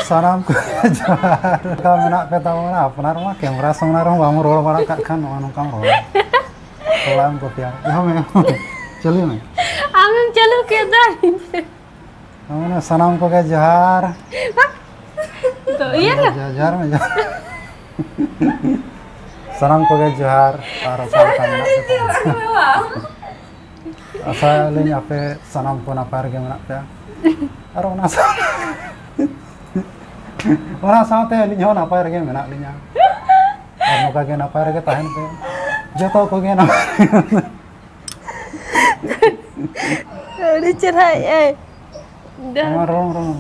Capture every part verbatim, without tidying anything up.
ᱥᱟᱱᱟᱢ ᱠᱚ ᱡᱚᱦᱟᱨ᱾ ᱚᱠᱟ ᱢᱮᱱᱟᱜ ᱯᱮ ᱛᱟᱵᱚᱱᱟ? ᱟᱯᱱᱟᱨ ᱢᱟ ᱠᱮᱢᱨᱟ ᱥᱟᱢᱱᱟ ᱨᱮᱦᱚᱸ ᱵᱟᱢ ᱨᱚᱲ ᱵᱟᱲᱟ ᱠᱟᱜ ᱠᱷᱟᱱ ᱱᱚᱜᱼᱚ ᱱᱚᱝᱠᱟᱢ ᱨᱚᱲᱟ᱾ ᱛᱷᱚᱲᱟᱢ ᱠᱚᱯᱤᱭᱟ᱾ ᱮᱦᱚᱵ ᱢᱮ, ᱮᱦᱚᱵ ᱢᱮ᱾ ᱪᱟᱹᱞᱩᱭ ᱢᱮ᱾ ᱟᱢᱮᱢ ᱪᱟᱹᱞᱩ ᱠᱮᱫᱟ᱾ ᱢᱟᱱᱮ ᱥᱟᱱᱟᱢ ᱠᱚᱜᱮ ᱡᱚᱦᱟᱨ᱾ ᱛᱚ, ᱤᱭᱟᱹ ᱨᱮ? ᱡᱚᱦᱟᱨ, ᱡᱚᱦᱟᱨ ᱢᱮ, ᱡᱚᱦᱟᱨ᱾ ᱥᱟᱱᱟᱢ ᱠᱚᱜᱮ ᱡᱚᱦᱟᱨ ᱟᱨ ᱚᱠᱟ ᱞᱮᱠᱟ ᱢᱮᱱᱟᱜ ᱯᱮ ᱛᱟᱵᱚᱱᱟ? ᱟᱥᱟᱭᱟᱞᱤᱧ ᱟᱯᱮ ᱥᱟᱱᱟᱢ ᱠᱚ ᱱᱟᱯᱟᱭ ᱨᱮᱜᱮ ᱢᱮᱱᱟᱜ ᱯᱮᱭᱟ᱾ ᱟᱨ ᱚᱱᱟ ᱥᱟᱶ-, ᱚᱱᱟ ᱥᱟᱶᱛᱮ ᱟᱹᱞᱤᱧ ᱦᱚᱸ ᱱᱟᱯᱟᱭ ᱨᱮᱜᱮ ᱢᱮᱱᱟᱜ ᱞᱤᱧᱟ᱾ ᱟᱨ ᱱᱚᱝᱠᱟ ᱜᱮ ᱱᱟᱯᱟᱭ ᱨᱮᱜᱮ ᱛᱟᱦᱮᱱ ᱯᱮ᱾ ᱡᱚᱛᱚ ᱠᱚᱜᱮ ᱱᱟᱯᱟᱭ᱾ ᱟᱹᱰᱤ ᱪᱮᱨᱦᱟ ᱮ᱾ ᱟᱢᱟᱜ ᱨᱚᱲ, ᱨᱚᱲ,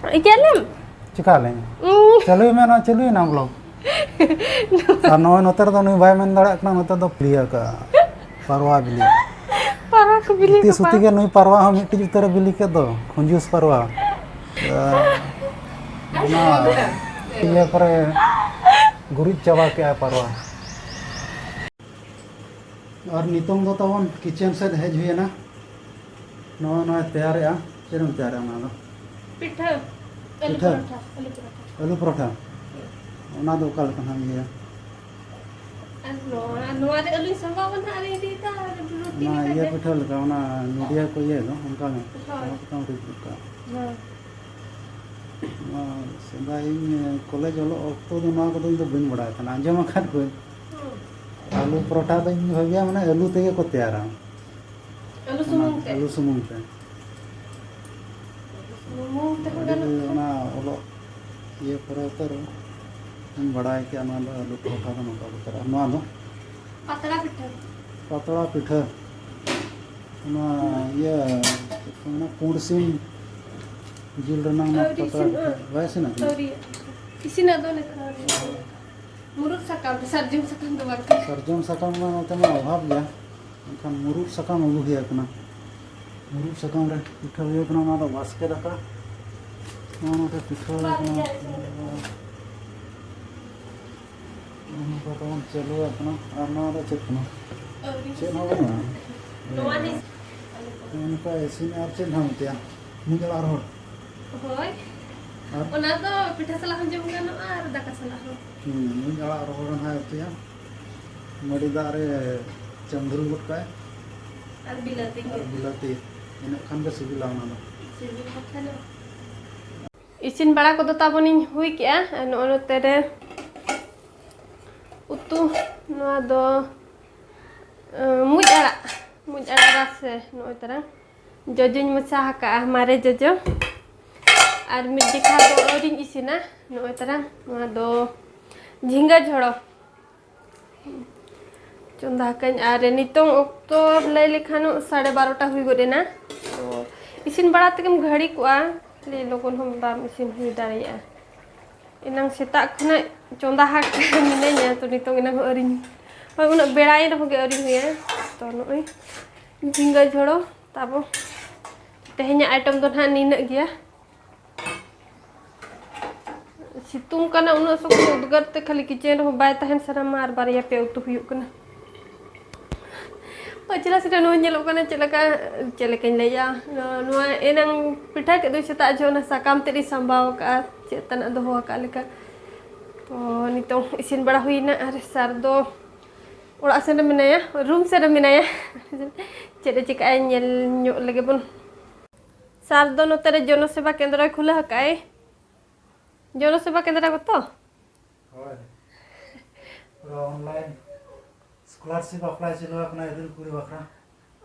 ᱨᱚᱲ᱾ ᱤᱠᱟᱹᱞᱮᱢ? ᱪᱤᱠᱟ ᱞᱮ? ᱩᱸ᱾ ᱪᱟᱹᱞᱩᱭ ᱢᱮ, ᱱᱚᱣᱟ ᱪᱟᱹᱞᱩᱭᱮᱱᱟ vlog᱾ ᱟᱨ ᱱᱚᱜᱼᱚᱭ ᱱᱚᱛᱮ ᱨᱮᱫᱚ ᱱᱩᱭ ᱵᱟᱭ ᱢᱮᱱ ᱫᱟᱲᱮᱭᱟᱜ ᱠᱟᱱᱟ, ᱱᱚᱛᱮ ᱫᱚ ᱵᱤᱞᱤ ᱟᱠᱟᱫᱼᱟ᱾ ᱯᱟᱨᱣᱟ ᱵᱤᱞᱤ᱾ ᱯᱟᱨᱣᱟ ᱠᱚ ᱵᱤᱞᱤ ᱤᱛᱤ ᱠᱚ ᱥᱩᱛᱤ ᱯᱟ- ᱜᱮ ᱱᱩᱭ ᱯᱟᱨᱣᱟ ᱦᱚᱸ ᱢᱤᱫᱴᱤᱡ ᱩᱛᱟᱹᱨᱮ ᱵᱤᱞᱤ ᱠᱮᱫ ᱫᱚ, ᱠᱷᱩᱸᱡᱩᱥ ᱯᱟᱨᱣᱟ᱾ ᱟ, ᱚᱱᱟ ᱤᱭᱟᱹ ᱠᱚᱨᱮ ᱜᱩᱨᱤᱡ ᱪᱟᱵᱟ ᱠᱮᱜᱼᱟ ᱯᱟᱨᱣᱟ᱾ ᱟᱨ ᱱᱤᱛᱚᱝ ᱫᱚ ᱛᱟᱵᱚᱱ kitchen ᱥᱮᱫ ᱦᱮᱡ ᱦᱩᱭᱮᱱᱟ᱾ ᱱᱚᱣᱟ, ᱱᱚᱣᱟ ᱛᱮᱭᱟᱨᱮᱜᱼᱟ᱾ ᱪᱮᱫ ᱮᱢ ᱛᱮᱭᱟᱨᱮᱜᱼᱟ ᱚᱱᱟ ᱫᱚ? ᱯᱤᱴᱷᱟᱹ᱾ ᱟᱹᱞᱩ ᱯᱤᱴᱷᱟᱹ? ᱯᱚᱨᱚᱴᱷᱟ, ᱟᱹᱞᱩ ᱯᱚᱨᱚᱴᱷᱟ᱾ ᱟᱹᱞᱩ ᱯᱚᱨᱚᱴᱷᱟ? ᱦᱩᱸ᱾ ᱚᱱᱟ ᱫᱚ ᱚᱠᱟ ᱞᱮᱠᱟ ᱦᱟᱸᱜ ᱤᱭᱟᱹᱭᱟ? ᱟᱨ ᱱᱚᱣᱟ, ᱱᱚᱣᱟ ᱨᱮ ᱟᱹᱞᱩᱧ ᱥᱟᱢᱵᱟᱣ ᱠᱟᱫᱟ ᱟᱨ ᱤᱧ ᱤᱫᱤᱭᱮᱫᱟ ᱟᱨ ᱨᱩᱴᱤ ᱚᱱᱟ ᱞᱮᱠᱟ ᱤᱭᱟᱹ ᱜᱮ᱾ ᱯᱤᱴᱷᱟᱹ ᱞᱮᱠᱟ, ᱚᱱᱟ ᱱᱚᱰᱤᱭᱟ ᱠᱚ ᱤᱭᱟᱹᱭ ᱫᱚ, ᱚᱱᱠᱟ ᱜᱮ᱾ ᱦᱳᱭ᱾ ᱚᱱᱟ ᱠᱚ ᱨᱤᱫ ᱜᱚᱫ ᱠᱟᱜᱼᱟ᱾ ᱦᱳᱭ᱾ ᱱᱚᱣᱟ ᱥᱮᱫᱟᱭ ᱤᱧ ᱠᱚᱞᱮᱡᱽ ᱚᱞᱚᱜ ᱚᱠᱛᱚ ᱫᱚ ᱱᱚᱣᱟ ᱠᱚᱫᱚ ᱤᱧ ᱫᱚ ᱵᱟᱹᱧ ᱵᱟᱲᱟᱭ ᱛᱟᱦᱮᱱᱟ, ᱟᱸᱡᱚᱢ ᱟᱠᱟᱫ ᱠᱚᱣᱟᱹᱧ᱾ ᱦᱩᱸ᱾ ᱟᱹᱞᱩ ᱯᱚᱨᱚᱴᱷᱟ ᱫᱚ ᱤᱧ ᱵᱷᱟᱹᱵᱤᱭᱟ ᱢᱟᱱᱮ ᱟᱹᱞᱩ ᱛᱮᱜᱮ ᱠᱚ ᱛᱮᱭᱟᱨᱟ᱾ ᱟᱹᱞᱩ ᱚᱱᱟ ᱥᱩᱢᱩᱝ ᱛᱮ? ᱟᱹᱞᱩ ᱥᱩᱢᱩᱝ ᱛᱮ᱾ ᱥᱩᱢᱩᱝ ᱛᱮᱦᱚᱸ ᱟᱹᱰᱤ ᱜᱟᱱᱚᱜ ᱜᱮ ᱜᱮᱭᱟ᱾ ᱚᱱᱟ ᱚᱞᱚᱜ ᱤᱭᱟᱹ ᱯᱚᱨᱮ ᱩᱛᱟᱹᱨ ᱤᱧ ᱵᱟᱲᱟᱭ ᱠᱮᱜᱼᱟ, ᱱᱚᱣᱟ ᱫᱚ ᱟᱹᱞᱩ ᱯᱚᱨᱚᱴᱷᱟ ᱫᱚ ᱱᱚᱝᱠᱟ ᱠᱚ ᱛᱮᱭᱟᱨᱟ᱾ ᱱᱚᱣᱟ ᱫᱚ? ᱯᱟᱛᱲᱟ ᱯᱤᱴᱷᱟᱹ᱾ ᱯᱟᱛᱲᱟ ᱯᱤᱴᱷᱟᱹ᱾ ᱚᱱᱟ ᱤᱭᱟᱹ, ᱪᱮᱫ ᱠᱚ ᱢᱮᱱᱟ, ᱯᱩᱸᱰ ᱥᱤᱢ ᱡᱤᱞ ᱨᱮᱱᱟᱜ ᱚᱱᱟ ᱟᱹᱣᱨᱤ ᱯᱟᱛᱲᱟ ᱤᱥᱤᱱᱚᱜᱼᱟ᱾ ᱯᱤᱴᱷᱟᱹ᱾ ᱵᱟᱭ ᱤᱥᱤᱱᱟ ᱠᱤ? ᱟᱹᱣᱨᱤ᱾ ᱤᱥᱤᱱᱟᱜ ᱫᱚ ᱱᱤᱛᱚᱜ ᱟᱹᱣᱨᱤ ᱤᱥᱤᱱᱚᱜᱼᱟ᱾ ᱢᱩᱨᱩᱫ ᱥᱟᱠᱟᱢ ᱛᱮ, ᱥᱟᱨᱡᱚᱢ ᱥᱟᱠᱟᱢ ᱫᱚ ᱵᱟᱝ ᱠᱟᱱᱟ᱾ ᱥᱟᱨᱡᱚᱢ ᱥᱟᱠᱟᱢ ᱢᱟ ᱱᱚᱛᱮ ᱢᱟ ᱚᱵᱷᱟᱵᱽ ᱜᱮᱭᱟ, ᱢᱮᱱᱠᱷᱟᱱ ᱢᱩᱨᱩᱫ ᱥᱟᱠᱟᱢ ᱟᱹᱜᱩ ᱦᱩᱭ ᱟᱠᱟᱱᱟ᱾ ᱢᱩᱨᱩᱫ ᱥᱟᱠᱟᱢ ᱨᱮ ᱯᱤᱴᱷᱟᱹ ᱦᱩᱭᱩᱜ ᱠᱟᱱᱟ, ᱚᱱᱟ ᱫᱚ ᱵᱟᱥᱠᱮ ᱫᱟᱠᱟ᱾ ᱱᱚᱣᱟ ᱱᱚᱛᱮ ᱯᱤᱴᱷᱟᱹ ᱦᱩᱭᱩᱜ ᱠᱟᱱᱟ᱾ ᱱᱚᱣᱟ ᱠᱚ ᱛᱟᱵᱚᱱ ᱪᱟᱹᱞᱩ ᱟᱠᱟᱱᱟ᱾ ᱟᱨ ᱱᱚᱣᱟ ᱫᱚ ᱪᱮᱫ ᱠᱟᱱᱟ? ᱪᱮᱫ ᱦᱚᱸ ᱵᱟᱹᱱᱩᱜᱼᱟ᱾ ᱱᱚᱣᱟ ᱱᱤᱥ- ᱱᱚᱝᱠᱟ ᱤᱥᱤᱱ ᱟᱨ ᱪᱮᱫ ᱦᱚᱸ ᱢᱮᱛᱮᱭᱟ᱾ ᱢᱩᱡ ᱟᱲᱟᱜ ᱨᱚᱦᱚᱲ᱾ ᱦᱳᱭ᱾ ᱟᱨ ᱚᱱᱟ ᱫᱚ ᱯᱤᱴᱷᱟᱹ ᱥᱟᱞᱟᱜ ᱦᱚᱸ ᱡᱚᱢ ᱜᱟᱱᱚᱜᱼᱟ ᱟᱨ ᱫᱟᱠᱟ ᱥᱟᱞᱟᱜ ᱦᱚᱸ᱾ ᱦᱩᱸ, ᱢᱩᱸᱡ ᱟᱲᱟᱜ ᱨᱚᱦᱚᱲ ᱱᱟᱦᱟᱜ ᱩᱛᱩᱭᱟ᱾ ᱢᱟᱹᱨᱤᱪ ᱫᱟᱜ ᱨᱮ ᱪᱟᱹᱢᱫᱽᱨᱩ ᱜᱚᱫ ᱠᱟᱜᱼᱟᱭ᱾ ᱟᱨ ᱵᱤᱞᱟᱹᱛᱤ ᱜᱮ᱾ ᱟᱨ ᱵᱤᱞᱟᱹᱛᱤ᱾ ᱤᱱᱟᱹᱜ ᱠᱷᱟᱱ ᱜᱮ ᱥᱤᱵᱤᱞᱟ ᱚᱱᱟ ᱫᱚ᱾ ᱥᱤᱵᱤᱞ ᱵᱟᱠᱷᱟᱱ ᱫᱚ᱾ ᱤᱥᱤᱱ ᱵᱟᱲᱟ ᱠᱚᱫᱚ ᱛᱟᱵᱚᱱᱤᱧ ᱦᱩᱭ ᱠᱮᱜᱼᱟ᱾ ᱟᱨ ᱱᱚᱜᱼᱚ ᱱᱚᱛᱮ ᱨᱮ ᱩᱛᱩ, ᱱᱚᱣᱟ ᱫᱚ, ᱟᱸ, ᱢᱩᱸᱡ ᱟᱲᱟᱜ, ᱢᱩᱸᱡ ᱟᱲᱟᱜ ᱨᱟᱥᱮ ᱱᱚᱜᱼᱚᱭ ᱛᱟᱨᱟ᱾ ᱡᱚᱡᱚᱧ ᱢᱮᱥᱟ ᱟᱠᱟᱜᱼᱟ, ᱢᱟᱨᱮ ᱡᱚᱡᱚ᱾ ᱟᱨ ᱢᱤᱫ ᱡᱚᱠᱷᱟ ᱫᱚ ᱟᱹᱣᱨᱤᱧ ᱤᱥᱤᱱᱟ᱾ ᱱᱚᱜᱼᱚᱭ ᱛᱟᱨᱟ, ᱱᱚᱣᱟ ᱫᱚ ᱡᱷᱤᱸᱜᱟᱹ ᱡᱷᱚᱲᱚ ᱪᱚᱸᱫᱟ ᱟᱠᱟᱧ᱾ ᱟᱨ ᱱᱤᱛᱚᱝ ᱚᱠᱛᱚ ᱞᱟᱹᱭ ᱞᱮᱠᱷᱟᱱ ᱥᱟᱲᱮ ᱵᱟᱨᱚᱴᱟ ᱦᱩᱭ ᱜᱚᱫ ᱮᱱᱟ᱾ ᱛᱚ ᱤᱥᱤᱱ ᱵᱟᱲᱟ ᱛᱮᱜᱮᱢ ᱜᱷᱟᱹᱲᱤ ᱠᱚᱜᱼᱟ, ᱞᱟᱹᱭ ᱞᱚᱜᱚᱱ ᱦᱚᱸ ᱵᱟᱢ ᱤᱥᱤᱱ ᱦᱩᱭ ᱫᱟᱲᱮᱭᱟᱜᱼᱟ᱾ ᱮᱱᱟᱝ ᱥᱮᱛᱟᱜ ᱠᱷᱚᱱᱟᱜ ᱪᱚᱸᱫᱟ ᱟᱠᱟᱫ ᱢᱤᱱᱟᱹᱧᱟ, ᱛᱚ ᱱᱤᱛᱚᱝ ᱮᱱᱟᱝ ᱦᱚᱸ ᱟᱹᱣᱨᱤᱧ, ᱦᱳᱭ, ᱩᱱᱟᱹᱜ ᱵᱮᱲᱟᱭᱮᱱ ᱨᱮᱦᱚᱸ ᱜᱮ ᱟᱹᱣᱨᱤᱧ ᱦᱩᱭᱟ᱾ ᱛᱚ ᱱᱚᱜᱼᱚᱭ ᱡᱷᱤᱸᱜᱟᱹ ᱡᱷᱚᱲᱚ ᱛᱟᱵᱚ ᱛᱮᱦᱮᱧᱟᱜ item ᱫᱚ ᱱᱟᱦᱟᱜ ᱱᱤᱱᱟᱹᱜ ᱜᱮᱭᱟ᱾ ᱥᱤᱛᱩᱝ ᱠᱟᱱᱟ ᱩᱱᱟᱹᱜ ᱥᱚᱠᱛᱚ ᱩᱫᱽᱜᱟᱹᱨ ᱛᱮ ᱠᱷᱟᱹᱞᱤ kitchen ᱨᱮᱦᱚᱸ ᱵᱟᱭ ᱛᱟᱦᱮᱱ ᱥᱟᱱᱟᱢᱟ ᱟᱨ ᱵᱟᱨᱭᱟ ᱯᱮᱭᱟ ᱩᱛᱩ ᱦᱩᱭᱩᱜ ᱠᱟᱱᱟ᱾ ᱯᱟᱪᱷᱞᱟ ᱥᱮᱫ ᱱᱚᱣᱟ ᱧᱮᱞᱚᱜ ᱠᱟᱱᱟ ᱪᱮᱫ ᱞᱮᱠᱟ, ᱪᱮᱫ ᱞᱮᱠᱟᱧ ᱞᱟᱹᱭᱟ, ᱱᱚᱣᱟ, ᱱᱚᱣᱟ ᱮᱱᱟᱝ ᱯᱤᱴᱷᱟᱹ ᱠᱮᱫ ᱫᱚᱧ ᱥᱮᱛᱟᱜ ᱡᱚᱦᱚᱜ ᱚᱱᱟ ᱥᱟᱠᱟᱢ ᱛᱮᱫ ᱤᱧ ᱥᱟᱢᱵᱟᱣ ᱟᱠᱟᱫᱼᱟ, ᱪᱮᱫ ᱛᱟᱱᱟᱜ ᱫᱚᱦᱚ ᱟᱠᱟᱫ ᱞᱮᱠᱟ᱾ ᱛᱚ ᱱᱤᱛᱚᱝ ᱤᱥᱤᱱ ᱵᱟᱲᱟ ᱦᱩᱭᱱᱟ ᱟᱨ sir ᱫᱚ ᱚᱲᱟᱜ ᱥᱮᱱ ᱨᱮ ᱢᱮᱱᱟᱭᱟ, room ᱥᱮᱱ ᱨᱮ ᱢᱮᱱᱟᱭᱟ᱾ ᱪᱮᱫ ᱮ ᱪᱤᱠᱟᱹᱜᱼᱟᱭ ᱧᱮᱞ ᱧᱚᱜ ᱞᱮᱜᱮ ᱵᱚᱱ᱾ Sir ᱫᱚ ᱱᱚᱛᱮ ᱨᱮ ᱡᱚᱱᱚ ᱥᱮᱵᱟ ᱠᱮᱱᱫᱨᱚᱭ ᱠᱷᱩᱞᱟᱹᱣ ᱟᱠᱟᱫᱼᱟᱭ᱾ ᱡᱚᱱᱚ ᱥᱮᱵᱟ ᱠᱮᱱᱫᱨᱚ ᱠᱚᱛᱚ? ᱦᱳᱭ᱾ ᱯᱩᱨᱟᱹ online scholarship apply ᱪᱟᱹᱞᱩ ᱟᱠᱟᱱᱟ ᱤᱨᱤᱞ ᱠᱩᱲᱤ ᱵᱟᱠᱷᱨᱟ᱾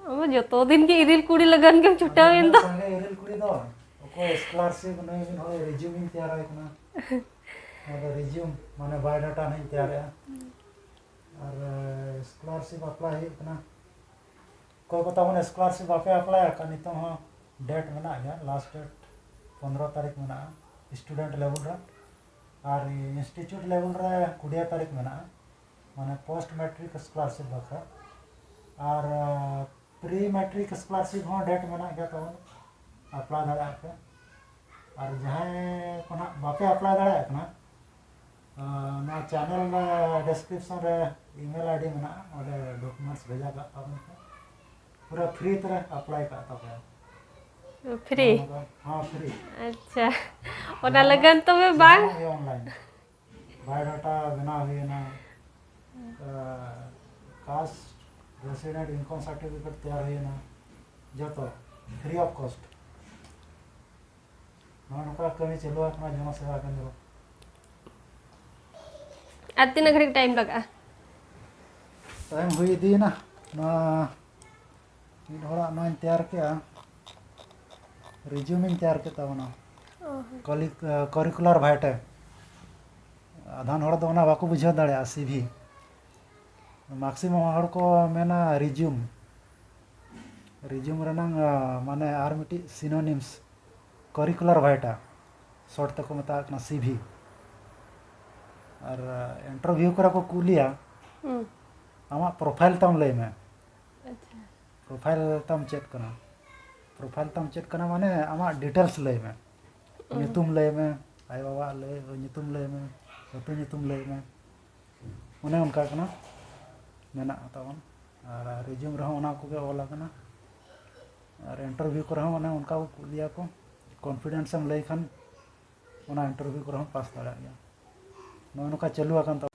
ᱟᱵᱚ ᱡᱚᱛᱚ ᱫᱤᱱ ᱜᱮ ᱤᱨᱤᱞ ᱠᱩᱲᱤ ᱞᱟᱜᱟᱱ ᱜᱮᱢ ᱪᱷᱩᱴᱟᱹᱣ ᱮᱱ ᱫᱚ᱾ ᱥᱟᱸᱜᱮ ᱤᱨᱤᱞ ᱠᱩᱲᱤ ᱫᱚ ᱚᱠᱚᱭ scholarship, ᱱᱩᱭ ᱢᱤᱫ ᱦᱚᱲ resume ᱤᱧ ᱛᱮᱭᱟᱨ ᱟᱭ ᱠᱟᱱᱟ᱾ ᱱᱚᱣᱟ ᱫᱚ resume, ᱢᱟᱱᱮ biodata ᱱᱟᱦᱟᱜ ᱤᱧ ᱛᱮᱭᱟᱨᱮᱜᱼᱟ᱾ ᱟᱨ, ᱮ, scholarship apply ᱦᱩᱭᱩᱜ ᱠᱟᱱᱟ᱾ ᱚᱠᱚᱭ ᱠᱚ ᱛᱟᱵᱚᱱ scholarship ᱵᱟᱯᱮ apply ᱟᱠᱟᱫ, ᱱᱤᱛᱚᱝ ᱦᱚᱸ date ᱢᱮᱱᱟᱜ ᱜᱮᱭᱟ, last date ᱯᱚᱱᱫᱽᱨᱚ ᱛᱟᱹᱨᱤᱠᱷ ᱢᱮᱱᱟᱜᱼᱟ᱾ Student level ᱨᱮ ᱟᱨ institute level ᱨᱮ ᱠᱩᱲᱤᱭᱟᱹ ᱛᱟᱹᱨᱤᱠᱷ ᱢᱮᱱᱟᱜᱼᱟ, ᱢᱟᱱᱮ post matric scholarship ᱵᱟᱠᱷᱨᱟ᱾ ᱟᱨ, ᱮ, pre matric scholarship ᱦᱚᱸ date ᱢᱮᱱᱟᱜ ᱜᱮᱭᱟ ᱛᱟᱵᱚᱱ, apply ᱫᱟᱲᱮᱭᱟᱜᱼᱟ ᱯᱮ᱾ ᱟᱨ ᱡᱟᱦᱟᱸᱭ ᱠᱚ ᱱᱟᱦᱟᱜ ᱵᱟᱯᱮ apply ᱫᱟᱲᱮᱭᱟᱜ ᱠᱟᱱᱟ, ᱟᱨ ᱱᱚᱣᱟ channel ᱨᱮ description ᱨᱮ email ID ᱢᱮᱱᱟᱜᱼᱟ, ᱚᱸᱰᱮ documents ᱵᱷᱮᱡᱟ ᱠᱟᱜ ᱛᱟᱵᱚᱱ ᱯᱮ᱾ ᱯᱩᱨᱟᱹ free ᱛᱮᱞᱮ apply ᱠᱟᱜ ᱛᱟᱯᱮᱭᱟ᱾ Free? ᱱᱚᱣᱟ ᱫᱚ, ᱦᱚᱸ, free᱾ ᱟᱪᱪᱷᱟ, ᱚᱱᱟ ᱞᱟᱹᱜᱤᱫ ᱛᱚᱵᱮ ᱵᱟᱝ? ᱡᱟᱦᱟᱱᱟᱜ ᱜᱮ online. Biodata ᱵᱮᱱᱟᱣ ᱦᱩᱭᱮᱱᱟ, ᱠᱟᱥᱴ ᱨᱮᱥᱤᱰᱮᱱᱴ ᱤᱱᱠᱟᱢ ᱥᱟᱨᱴᱤᱯᱷᱤᱠᱮᱴ ᱛᱮᱭᱟᱨ ᱦᱩᱭᱮᱱᱟ, ᱡᱚᱛᱚ free of cost. ᱱᱚᱜᱼᱚ ᱱᱚᱝᱠᱟ ᱠᱟᱹᱢᱤ ᱪᱟᱹᱞᱩ ᱟᱠᱟᱱᱟ ᱡᱚᱱᱚ ᱥᱮᱵᱟ ᱠᱮᱱᱫᱨᱚ. ᱟᱨ ᱛᱤᱱᱟᱹᱜ ᱜᱷᱟᱹᱲᱤᱡ ᱴᱟᱭᱤᱢ ᱞᱟᱜᱟᱜᱼᱟ? ᱴᱟᱭᱤᱢ ᱦᱩᱭ ᱤᱫᱤᱭᱮᱱᱟ. ᱱᱚᱣᱟ ᱢᱤᱫ ᱦᱚᱲᱟᱜ ᱱᱚᱣᱟᱧ ᱛᱮᱭᱟᱨ ᱠᱮᱜᱼᱟ, ᱨᱤᱡᱤᱭᱩᱢᱤᱧ ᱛᱮᱭᱟᱨ ᱠᱮᱫ ᱛᱟᱵᱚᱱᱟ. ᱠᱚᱨᱤᱠᱩᱞᱟᱨ ᱵᱷᱟᱭᱴᱟ. ᱟᱫᱷᱟᱱ ᱦᱚᱲ ᱫᱚ ᱚᱱᱟ ᱵᱟᱠᱚ ᱵᱩᱡᱷᱟᱹᱣ ᱫᱟᱲᱮᱭᱟᱜᱼᱟ, ᱥᱤ ᱵᱷᱤ. ᱢᱮᱠᱥᱤᱢᱟᱢ ᱦᱚᱲ ᱠᱚ ᱢᱮᱱᱟ ᱨᱤᱡᱤᱭᱩᱢ. ᱨᱤᱡᱤᱭᱩᱢ ᱨᱮᱱᱟᱝ ᱢᱟᱱᱮ ᱟᱨ ᱢᱤᱫᱴᱤᱡ ᱥᱤᱱᱳᱱᱤᱢᱥ, ᱠᱚᱨᱤᱠᱩᱞᱟᱨ ᱵᱷᱟᱭᱴᱟ, ᱥᱚᱨᱴ ᱛᱮᱠᱚ ᱢᱮᱛᱟᱜ ᱠᱟᱱᱟ ᱥᱤ ᱵᱷᱤ. ᱟᱨ ᱤᱱᱴᱟᱨᱵᱷᱤᱭᱩ ᱠᱚᱨᱮ ᱠᱚ ᱠᱩᱞᱤᱭᱟ, ᱟᱢᱟᱜ ᱯᱨᱚᱯᱷᱟᱭᱤᱞ ᱛᱟᱢ ᱞᱟᱹᱭ ᱢᱮ. ᱯᱨᱚᱯᱷᱟᱭᱤᱞ ᱛᱟᱢ ᱪᱮᱫ ᱠᱟᱱᱟ? ᱯᱨᱚᱯᱷᱟᱭᱤᱞ ᱛᱟᱢ ᱪᱮᱫ ᱠᱟᱱᱟ ᱢᱟᱱᱮ ᱟᱢᱟᱜ ᱰᱤᱴᱮᱞᱥ ᱞᱟᱹᱭ ᱢᱮ. ᱧᱩᱛᱩᱢ ᱞᱟᱹᱭ ᱢᱮ, ᱟᱭᱳ ᱵᱟᱵᱟᱣᱟᱜ ᱞᱟᱹᱭ, ᱧᱩᱛᱩᱢ ᱞᱟᱹᱭ ᱢᱮ, ᱟᱹᱛᱩ ᱧᱩᱛᱩᱢ ᱞᱟᱹᱭ ᱢᱮ. ᱚᱱᱮ ᱚᱱᱠᱟ ᱠᱟᱱᱟ, ᱢᱮᱱᱟᱜᱼᱟ ᱛᱟᱵᱚᱱ. ᱟᱨ ᱨᱤᱡᱤᱭᱩᱢ ᱨᱮᱦᱚᱸ ᱚᱱᱟ ᱠᱚᱜᱮ ᱚᱞ ᱟᱠᱟᱱᱟ. ᱟᱨ ᱤᱱᱴᱟᱨᱵᱷᱤᱭᱩ ᱠᱚᱨᱮ ᱦᱚᱸ ᱚᱱᱮ ᱚᱱᱠᱟ ᱠᱚ ᱠᱩᱞᱤᱭᱟ ᱠᱚ, ᱠᱚᱱᱯᱷᱤᱰᱮᱱᱥ ᱮᱢ ᱞᱟᱹᱭ ᱠᱷᱟᱱ ᱚᱱᱟ ᱤᱱᱴᱟᱨᱵᱷᱤᱭᱩ ᱠᱚᱨᱮ ᱦᱚᱸ ᱯᱟᱥ ᱫᱟᱲᱮᱭᱟᱜ ᱜᱮᱭᱟ. ᱱᱚᱜᱼᱚ ᱱᱚᱝᱠᱟ ᱪᱟᱹᱞᱩ ᱟᱠᱟᱱ ᱛᱟᱵᱚᱱᱟ.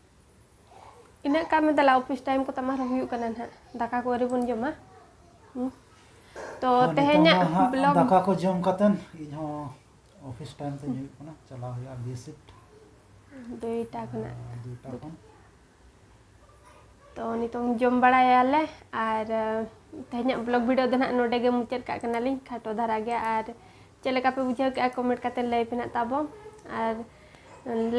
ᱤᱱᱟᱹᱜ ᱠᱟᱜ ᱢᱮ ᱫᱮᱞᱟ, ᱚᱯᱷᱤᱥ ᱴᱟᱭᱤᱢ ᱠᱚ ᱛᱟᱢᱟ ᱟᱨᱦᱚᱸ ᱦᱩᱭᱩᱜ ᱠᱟᱱᱟ ᱱᱟᱦᱟᱜ, ᱫᱟᱠᱟ ᱠᱚ ᱟᱹᱣᱨᱤ ᱵᱚᱱ ᱡᱚᱢᱟ. ᱦᱩᱸ. ᱛᱚ ᱦᱚᱸ, ᱱᱤᱛᱚᱝ ᱛᱮᱦᱮᱧᱟᱜ ᱢᱟ ᱦᱟᱸᱜ ᱵᱞᱚᱜ ᱫᱟᱠᱟ ᱠᱚ ᱡᱚᱢ ᱠᱟᱛᱮᱱ ᱤᱧ ᱦᱚᱸ ᱚᱯᱷᱤᱥ ᱴᱟᱭᱤᱢ ᱛᱮ ᱦᱩᱭᱩᱜ ᱠᱟᱱᱟ, ᱪᱟᱞᱟᱣ ᱦᱩᱭᱩᱜᱼᱟ ᱵᱤ ᱥᱤᱯᱴ ᱫᱩᱭᱴᱟ ᱠᱷᱚᱱᱟᱜ. ᱫᱩᱭᱴᱟ ᱠᱷᱚᱱ. ᱛᱚ ᱱᱤᱛᱚᱝ ᱡᱚᱢ ᱵᱟᱲᱟᱭᱟᱞᱮ ᱟᱨ ᱛᱮᱦᱮᱧᱟᱜ ᱵᱞᱚᱜ ᱵᱷᱤᱰᱤᱭᱳ ᱫᱚ ᱱᱟᱦᱟᱜ ᱱᱚᱰᱮ ᱜᱮ ᱢᱩᱪᱟᱹᱫ ᱠᱟᱜ ᱠᱟᱱᱟᱞᱤᱧ, ᱠᱷᱟᱴᱚ ᱫᱷᱟᱨᱟ ᱜᱮ. ᱟᱨ ᱪᱮᱫ ᱞᱮᱠᱟ ᱯᱮ ᱵᱩᱡᱷᱟᱹᱣ ᱠᱮᱜᱼᱟ, ᱠᱚᱢᱮᱱᱴ ᱠᱟᱛᱮ ᱞᱟᱹᱭ ᱯᱮ ᱱᱟᱦᱟᱜ ᱛᱟᱵᱚᱱ. ᱟᱨ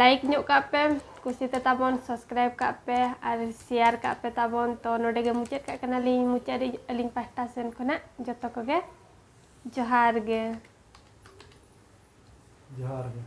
ᱞᱟᱭᱤᱠ ᱧᱚᱜ ᱠᱟᱜ ᱯᱮ, ᱠᱩᱥᱤ ᱛᱮ ᱛᱟᱵᱚᱱ ᱥᱟᱵᱥᱠᱨᱟᱭᱤᱵ ᱠᱟᱜ ᱯᱮ ᱟᱨ ᱥᱮᱭᱟᱨ ᱠᱟᱜ ᱯᱮ ᱛᱟᱵᱚᱱ. ᱛᱚ ᱱᱚᱰᱮ ᱜᱮ ᱢᱩᱪᱟᱹᱫ ᱠᱟᱜ ᱠᱟᱱᱟᱞᱤᱧ, ᱢᱩᱪᱟᱹᱫ ᱨᱮ ᱟᱹᱞᱤᱧ ᱯᱟᱦᱴᱟ ᱥᱮᱱ ᱠᱷᱚᱱᱟᱜ ᱡᱚᱛᱚ ᱠᱚᱜᱮ ᱡᱚᱦᱟᱨ ᱜᱮ. ᱡᱚᱦᱟᱨ ᱜᱮ.